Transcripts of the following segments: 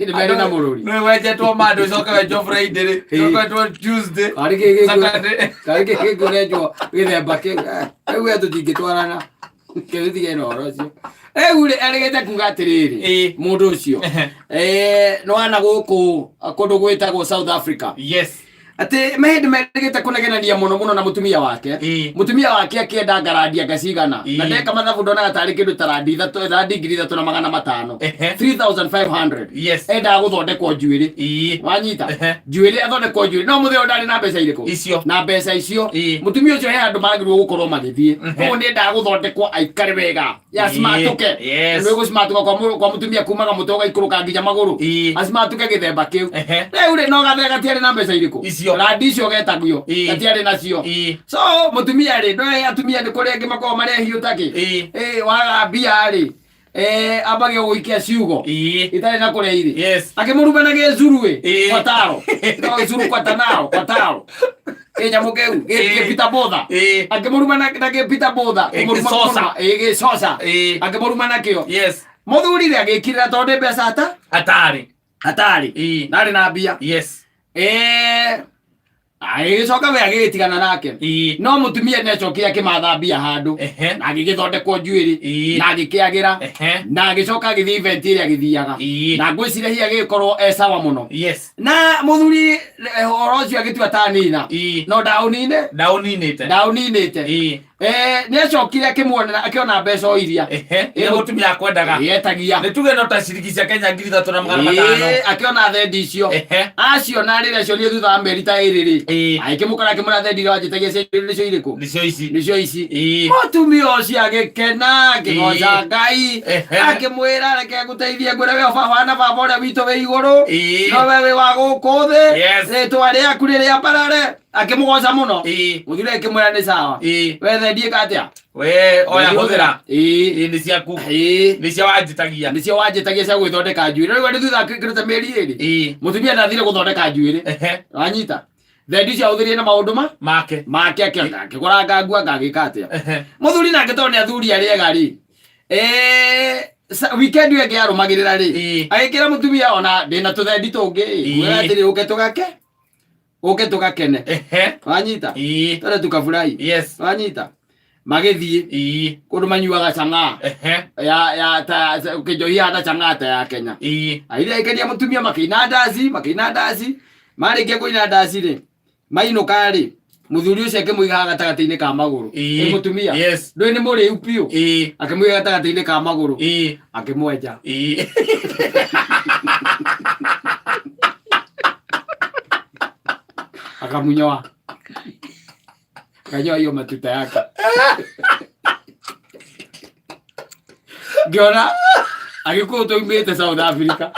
Nĩ merĩ na mũrũri. Nĩ wenjetwo Monday ũcoke wenjwo Friday rĩ. Ũcoke wenjwo Tuesday. Karĩ kĩ Saturday. karĩ kĩ gĩkũrenjwo gĩthemba kĩu. Rĩu we tũtingĩtwarana. Kĩrĩtige na ũhoro ũcio. Rĩu rĩ erĩgĩte kuga atĩrĩrĩ. Ĩĩ. Mũndũ ũcio. Nĩwana gũkũ kũndũ gwĩtagwo South Africa. Yes. Atĩ me hĩndĩ merĩgĩte kũnegenania mũno mũno na mũtumia wake. Mũtumia wake akĩenda ngarandi anga cigana. Na ndeka mathabu ndonaga tarĩ kĩndũ ta randi ithatũ, randi 3500. 3500. Yes. Endaga gũthondekwo njuĩrĩ. Wanyita? Njuĩrĩ athondekwo njuĩrĩ. No mũthĩ ũyũ ndarĩ na mbeca irĩkũ? Icio. Na mbeca icio. Mũtumia ũcio he handũ magĩrĩirwo gũkorwo magĩthiĩ. Koguo nĩ endaga gũthondekwo aikare wega. Ya cimatuke. Yes. Nĩ gũcimatuka kwa mũtumia kumaga mũtwe ũgaikũrũka nginya magũrũ. Acimatuke gĩthemba kĩu. Rĩu rĩ no gathee gatiarĩ na mbeca irĩkũ? Icio. Randi icio getagio. Gatiarĩ nacio. So mũtumia rĩ, ndoĩ atumia nĩ kũrĩ angĩ makoragwo marĩ ahiũ takĩ. Ĩĩ waga mbia rĩ, ambagia gũikia ciugo. Itarĩ na kũrĩa irĩ. Yes. Akĩmũruma na gĩcuru ĩ. Ĩĩ. Kwataro. No gĩcuru kwatanao, kwataro. Kĩnyamũ kĩu, gĩpita botha. Akĩmũruma na gĩpita botha. Ĩĩ, Kũmũruma, gĩcoca. kũmũruma. Ĩĩ, gĩcoca. Akĩmũruma nakĩo. Yes. Mũthuri rĩ agĩkirĩra tondũ nĩ mbeca ata Atarĩ. atarĩ. Ndarĩ na mbia. Yes. Agĩgĩcoka we agĩgĩtigana nake. No mũtumia nĩ acokire akĩmatha mbia handũ. Na agĩgĩthondekwo njuĩrĩ. Na agĩkĩagĩra. Na agĩcoka agĩthiĩ event ĩrĩa agĩthiaga. Na ngwĩciria hihi agĩgĩkorwo e sawa mũno. Yes. Na mũthuri ũhoro ũcio agĩtua ta nina. No ndaũnine. Ndaũninĩte. Ndaũninĩte. Nĩ acokire akĩmuonera akĩona mbeca o iria. Ĩrĩa mũtumia akwendaga. Yetagia. Nĩ tuge no ta ciringi cia Kenya 3500. Akĩona thendi icio. Aciona rĩrĩa acionire thutha wa mĩeri ta ĩrĩ rĩ. Agĩkĩmũkora akĩmwĩra thendi iria wanjĩtagia cia nĩcio irĩkũ? Nĩcio ici. Nĩcio ici. Mũtumia ũcio agĩkena akĩgoca Ngai. Akĩmwĩra reke ngũteithie ngwĩre we baba na baba ũrĩa witũ wĩ igũrũ. No we wĩ wa gũkũ thĩ. Yes. Rĩtwa rĩaku rĩrĩambarare. Akĩmũgoca mũno. Mũthuri akĩmwĩra nĩ sawa. We thendi ĩka atĩa? We oya hũthĩra. Ĩĩ. Ĩĩ nĩ ciaku. Ĩĩ. Nĩ cia wanjĩtagia. Nĩ cio wanjĩtagia cia gwĩthondeka njuĩrĩ. Rĩu nĩ thutha kĩrĩte mĩeri ĩrĩ. Mũtumia ndathire gũthondeka njuĩrĩ. Wanyita? Thendi icio ahũthĩrire na maũndũ ma Make. Make akĩona akĩgũra ngangua ngagĩka atĩa. Mũthuri nake tondũ nĩ athuri arĩa ega rĩ. Weekend ĩyo ĩngĩ yarũmagĩrĩra rĩ. Agĩkĩra mũtumia ona ndĩna tũthendi tũngĩ. Mwĩra atĩrĩ ũke tũgake. Ũke tũgakene. Wanyita? Twende tukafurahi. Yes. Wanyita? Magĩthiĩ kũndũ manyuaga chang'aa. Ya ya ta kĩnjohi hana chang'aa ta ya Kenya. Aire aikenia mũtumia makĩina ndaci, makĩina ndaci. Marĩkia kũina ndaci rĩ, mainũka rĩ, mũthuri ũcio akĩmũiga haha gatagatĩ-inĩ ka magũrũ. Ĩ mũtumia. Yes. Ndũĩ nĩ mũrĩu biũ. Akĩmũiga gatagatĩ-inĩ ka magũrũ. Akĩmwenja. Akamunyoa. Akanyoa hiyo matuta yake. Ngĩona agĩkũyũ twaumĩte South Africa.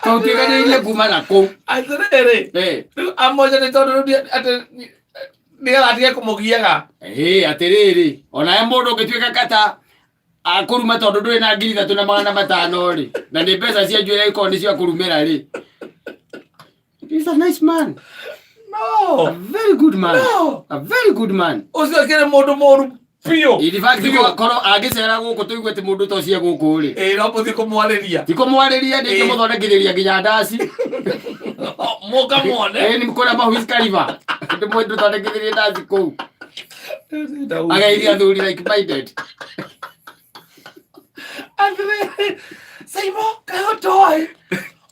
Tũtuĩkanĩirie kuma na kũu. Atĩrĩrĩ. Rĩu amwenja nĩ tondũ rĩu atĩ nĩgetha atige kũmũgiaga. Ĩĩ atĩrĩrĩ, ona he mũndũ ũngĩtuĩka kata akũruma tondũ ndũrĩ na 3500 rĩ, na nĩ mbeca cia njuĩrĩ ikorwo nĩ cia kũrumĩra rĩ. He's a nice man. No. A very good man. No. A very good man. Ũcio akĩrĩ mũndũ mũru biũ. In fact, Biũ. korwo angĩcera gũkũ tũigue atĩ mũndũ ta ũcio e gũkũ rĩ. Ĩĩ no mũthiĩ kũmwarĩria. Ti kũmwarĩria nĩ Ĩĩ. ngĩmũthondekithĩria nginya ndaci. Mũkamwone. Ĩĩ nĩ kũrĩa Mahuis Kariba. Ndĩmũthondekithĩrie ndaci kũu. Ageithia athuri like minded. Atĩrĩrĩ, Saimo, kaĩ ũtoĩ?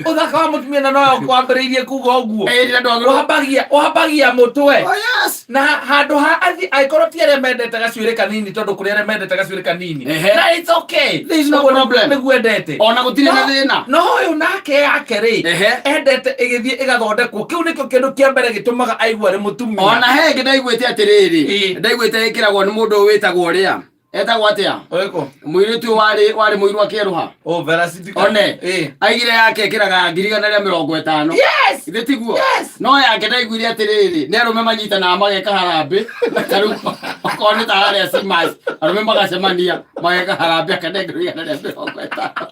Ũthaka wa mũtumia na nowe kwambĩrĩirie kuga ũguo. Ĩĩ, nĩ andũ agũrũ. Wambagia, wambagia mũtwe. Oh, yes. Na handũ ha athi angĩkorwo ti arĩa mendete gacuĩrĩ kanini tondũ kũrĩ arĩa mendete gacuĩrĩ kanini. Na it's okay. There is no Ũguo problem. Nĩguo endete. Ona gũtirĩ na thĩna. No ũyũ nake yake rĩ, endete ĩgĩthiĩ ĩgathondekwo. Kĩu nĩkĩo kĩndũ kĩa mbere gĩtũmaga aigue arĩ mũtumia. Ona he ĩngĩ ndaiguĩte atĩrĩrĩ, ndaiguĩte ĩkĩragwo nĩ mũndũ ũyũ wĩtagwo ũrĩa. Etagwo atĩa? Ũrĩkũ? Mũirĩtu ũyũ warĩ mũirũ akĩerũha. Oh, Vera Sidika. One. Ĩĩ. Aigire yake ĩkĩraga 150,000. Yes! Githĩ tiguo? Yes! No yake ndaiguire atĩrĩrĩ, nĩ arũme manyitanaga mageka harambĩ. Ta rĩu okorwo nĩ ta harĩa Simas, arũme magacemania mageka harambĩ akanengerwo 150.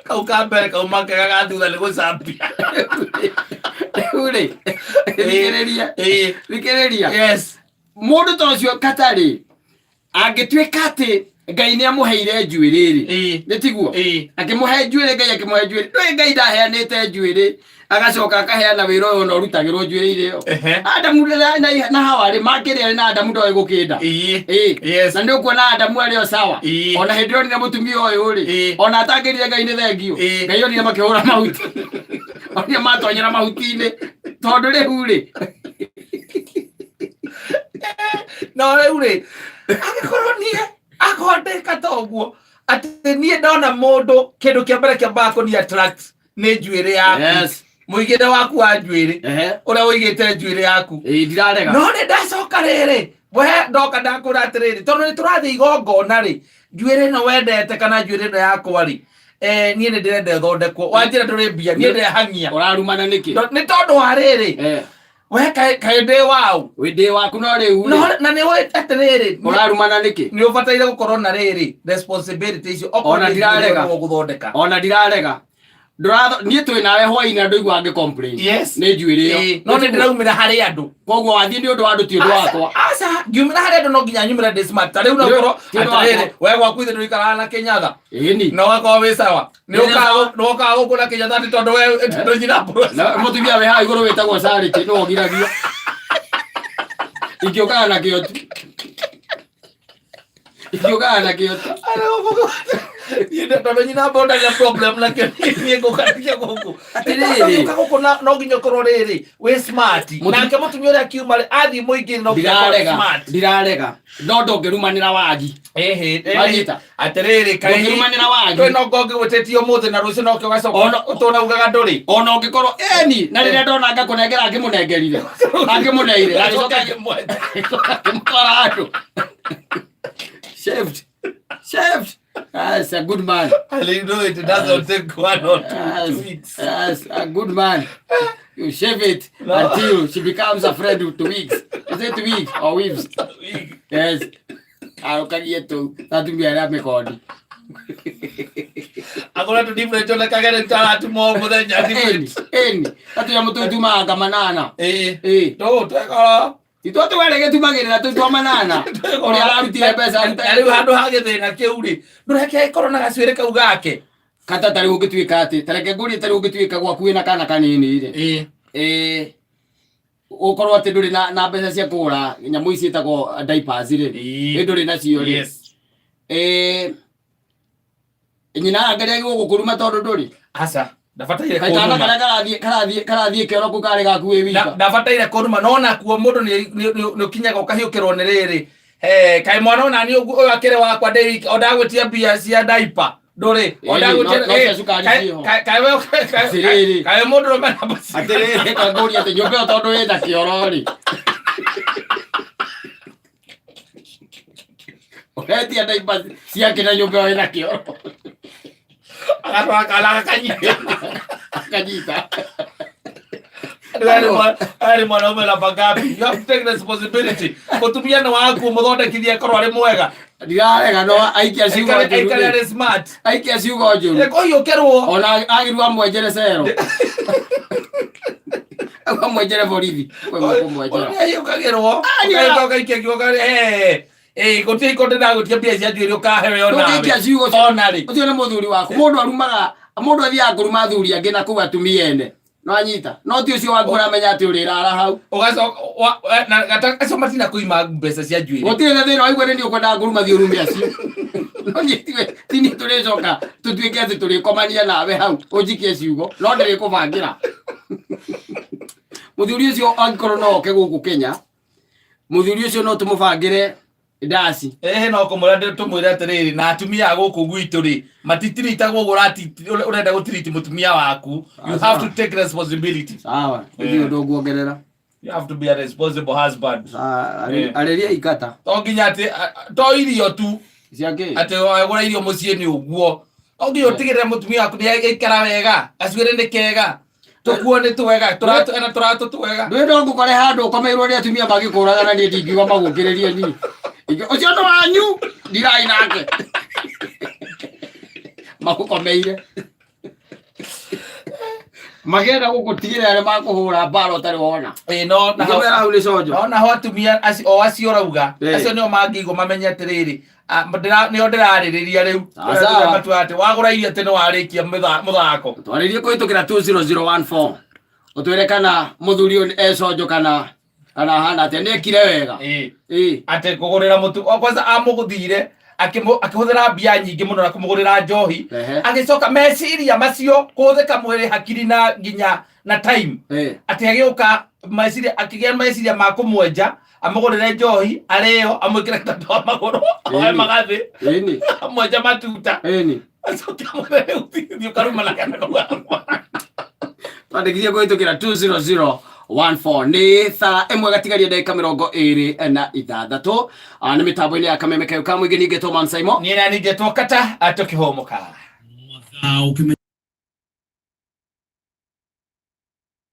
Kau ka mbere kauma kega ga thutha nĩ gũcambia. Rĩu rĩ, thikĩrĩria. Ĩĩ. Thikĩrĩria. Yes. Mũndũ ta ũcio katarĩ angĩtuĩka atĩ Ngai nĩ amũheire njuĩrĩ rĩ, nĩ tiguo? Akĩmũhe njuĩrĩ, Ngai akĩmũhe njuĩrĩ. Ndũĩ Ngai ndaheanĩte njuĩrĩ agacoka akaheana wĩra ũyũ na ũrutagĩrwo njuĩrĩ-inĩ ĩyo. Adamu na Hawa rĩ, makĩrĩa na Adamu ndoĩ gũkĩnda. Na nĩ ũkuona Adamu arĩ o sawa. Ona hĩndĩ ĩrĩa onire mũtumia ũyũ rĩ, ona atangĩrire Ngai nĩ thengio. Ngai onire makĩhũra mahuti. Onire matonyera mahuti-inĩ. Tondũ rĩu rĩ, No rĩu rĩ, angĩkorwo niĩ akorwo ndĩka ta ũguo, atĩ niĩ ndona mũndũ kĩndũ kĩa mbere kĩambaga kũni attract nĩ njuĩrĩ yaku. Mũigĩre waku wa njuĩrĩ, ũrĩa ũigĩte njuĩrĩ yaku. Ĩĩ, ndirarega. No nĩ ndacoka rĩrĩ, we ndoka ndakũra atĩrĩrĩ, tondũ nĩ tũrathiĩ igongona rĩ, njuĩrĩ ĩno wendete kana njuĩrĩ ĩno yakwa rĩ, niĩ nĩ ndĩrenda ĩthondekwo. Wanjĩra ndũrĩ mbia, niĩ ndehang'ia. Ũrarumana nĩkĩ? Nĩ tondũ wa rĩrĩ, we kaĩ ndĩ waũ? Wĩ ndĩ waku no rĩu rĩ. No, na nĩ ũĩ atĩrĩrĩ, Ũrarumana nĩkĩ? Nĩ ũbataire gũkorwo na rĩrĩ responsibility icio, okorwo Ona nĩ ndirarega. njuĩrĩ nĩwe ũgũthondeka. Ona ndirarega. Ndũratho niĩ twĩ nawe hwainĩ na ndũigua ngĩ complain. Nĩ njuĩrĩ ĩyo. Ĩĩ, no nĩ ndĩraumĩra harĩ andũ. Koguo wathiĩ nĩ ũndũ wa andũ ti ũndũ wakwa. Aca, ngiumĩra harĩ andũ no nginya nyumĩre ndĩ smart. Ta rĩu no Nĩ- ũkorwo ti ũndũ wakwa. atĩrĩrĩ, we gwaku ithe ndũikaraga na kĩnyatha. Ĩni. Na ũgakorwo wĩ sawa. Nĩ Nĩ sawa. ũkaga gũkũ na kĩnyatha nĩ tondũ we tondũ nyina mbũrũ. Na mũtumia wĩ haha igũrũ wĩtagwo Charity nĩwe ũgiragio. Ingĩũkaga na kĩo tu. Ingĩũkaga na kĩo tu. Niĩ tondũ nyina mbũrũ ndarĩ na problem nakĩo, niĩ ngũka nakĩo gũkũ. Atĩrĩrĩ. Ũka gũkũ na no nginya ũkorwo rĩrĩ wĩ smart. Nake mũtumia ũrĩa akiuma rĩ, athiĩ mũingĩ no nginya akorwo Ndirarega. smart. Ndirarega. No ndũngĩrumanĩra wagi. Ĩhĩ, ĩhĩ. Wanyita? Atĩrĩrĩ, kaĩ Ndũngĩrumanĩra wagi. Twĩ no ngongĩ gwĩtĩtio ũmũthĩ na rũciũ nokĩo ũgacoka ũtũra ugaga ndũrĩ. Ona ũngĩkorwo eni na rĩrĩa ndona ngakũnengera angĩmũnengerire. Angĩmũneire. Na agĩcoka akĩmũtwara handũ. Shaved. Shaved. Yes, a good man. I know it doesn't take one or two Yes, weeks. yes, a good man. You shave it No. until she becomes a friend with weeks. Is it weeks or weaves? Yes. Arũkagie tu atumia arĩa mĩkondi. Akoretwo different onekage rĩu taratuma o mũthenya Eni, different. eni. Atumia mũtũtumaga manana. Ĩĩ. Ĩĩ. Tũ twekora. Itwa twere gĩtumagĩrĩra tũu twa manana. Ũrĩa ararutire mbeca Na rĩu handũ ha gĩthĩna kĩu rĩ, ndũreke ĩkorwo na gacuĩrĩ kau gake. Kata tarĩu ũngĩtuĩka atĩ, tareke ngũrie tarĩu ũngĩtuĩka gwaku wĩna kana kanini rĩ. Ĩĩ. Ĩĩ. Ũkorwo atĩ ndũrĩ na mbeca cia kũgũra nyamũ ici ciĩtagwo diapers rĩ. Ĩĩ. Ĩ ndũrĩ nacio rĩ. Ĩĩ. Nyina angaria gũgũkũruma tondũ ndũrĩ. Aca, ndabataire Kaĩ kana kũnuma. karĩa karathiĩ kĩoro kũu karĩ gaku wĩ wika. Ndabataire kũnuma no nakuo mũndũ nĩ ũkinyaga ũkahiũkĩrwo nĩ rĩrĩ. Kaĩ mwana ona niĩ ũguo ũyũ akĩrĩ wakwa ndĩ wiki, o ndagwĩtia mbia cia diaper ndũrĩ. O Ĩĩ, ndagwĩtia, no cia cukari ciĩho. kaĩ we Atĩrĩrĩ. kaĩ mũndũ ũrũme na mbaci. Atĩrĩrĩ, kangũria atĩ nyũmba ĩyo tondũ ĩna kĩoro rĩ. Ũretia diapers ciake na nyũmba ĩyo ĩna kĩoro. Agatwara kana gakanyita. Akanyita. Arĩ mwanaume namba ngapi? You have to take responsibility. Mũtumia nĩ waku, mũthondekithie akorwo arĩ mwega. Ndirarega no aikia ciugo Aikare njũru. aikare arĩ smart. Aikia ciugo njũru. Nĩkũhiũkĩrwo. Ona agĩrwo amwenjere cero. Amwenjere borithi. Kũmwenjera. Nĩahiũkagĩrwo. Ah, Ũgaikia kiugo eh gũtirĩ kũndũ ndagũtia mbia cia njuĩrĩ ũkahe we onawe. Ndũngĩikia ciugo Ona rĩ. Ũcio nĩ mũthuri waku. Mũndũ arumaga, mũndũ athiaga kũruma athuri angĩ na kũu atumia ene. No anyita. No ti ũcio waku ũramenya atĩ ũrĩrara hau. Ũgacoka na gata acio matina kũima mbeca cia njuĩrĩ. Gũtirĩ na thĩna waigua nĩ niĩ ũkwendaga kũruma thiĩ ũrume acio. No niĩ tiwe ti niĩ tũrĩcoka tũtuĩke atĩ tũrĩkomania nawe hau ũnjikie ciugo no ndĩrĩkũbangĩra. Mũthuri ũcio angĩkorwo no oke gũkũ Kenya, mũthuri ũcio no tũmũbangĩre ndaci. Ehe no kũmwĩra tũmwĩre atĩrĩrĩ na atumia a gũkũ gwitũ rĩ matitiritagwo ũguo ũrenda gũtiriti mũtumia waku. You have to take responsibility. Sawa, gũtirĩ ũndũ nguongerera. You have to be a responsible husband. Sawa, arĩria ikata. To nginya atĩ to irio tu. Cia kĩ? Atĩ wagũra irio mũciĩ nĩ ũguo. To nginya ũtigĩrĩre mũtumia waku nĩ aikara wega, gacuĩrĩ nĩ kega. Tũkuo nĩ twega, tũratũ ena tũratũ twega. Ndũĩ no ngũkore handũ ũkomeirwo nĩ atumia magĩkũraga na niĩ ndingiuga magũkĩrĩrie niĩ. Ũcio nĩ wanyu, ndirai nake. Magũkomeire. Magenda gũgũtigĩrĩra nĩ makũhũra mbara ũtarĩ wona. Ĩĩ no na Ngĩmera hau nĩ conjo. No naho atumia acio o acio ũrauga, acio nĩo mangĩigua mamenye atĩrĩrĩ, Ah, nĩo ndĩrarĩrĩria rĩu. Sawa, sawa. Matua atĩ wagũra irio atĩ nĩ warĩkia mũthako. Twarĩrie kũhĩtũkĩra 20014 ũtwĩre kana mũthuri ũyũ econjo kana hana atĩa, nĩ ekire wega. Ĩĩ. Ĩĩ. Atĩ kũgũrĩra mũtu o kwanza amũgũthire akĩhũthĩra mbia nyingĩ mũno na kũmũgũrĩra njohi. Agĩcoka meciria macio kũhũthĩka mwĩrĩ, hakiri na nginya na time. Atĩ agĩũka meciria, akĩgĩa meciria ma kũmwenja, amũgũrĩre njohi arĩo, amwĩkĩre kĩtanda wa magũrũ, oe magathĩ, amwenja matuta, acoke amwĩre rĩu thiĩ ũkaruma na kana kau gakwa. Twandĩkithie kũhĩtũkĩra 20014. Nĩ thaa 1 gatigaria ndagĩka 26. Ah, nĩ mĩtambo-inĩ ya Kameme Kayũ ka Mũingĩ, ningĩ Toman Saimo. Niĩ na ningĩ twokata tũkĩhũmũka. Mathaa ũkĩmenya.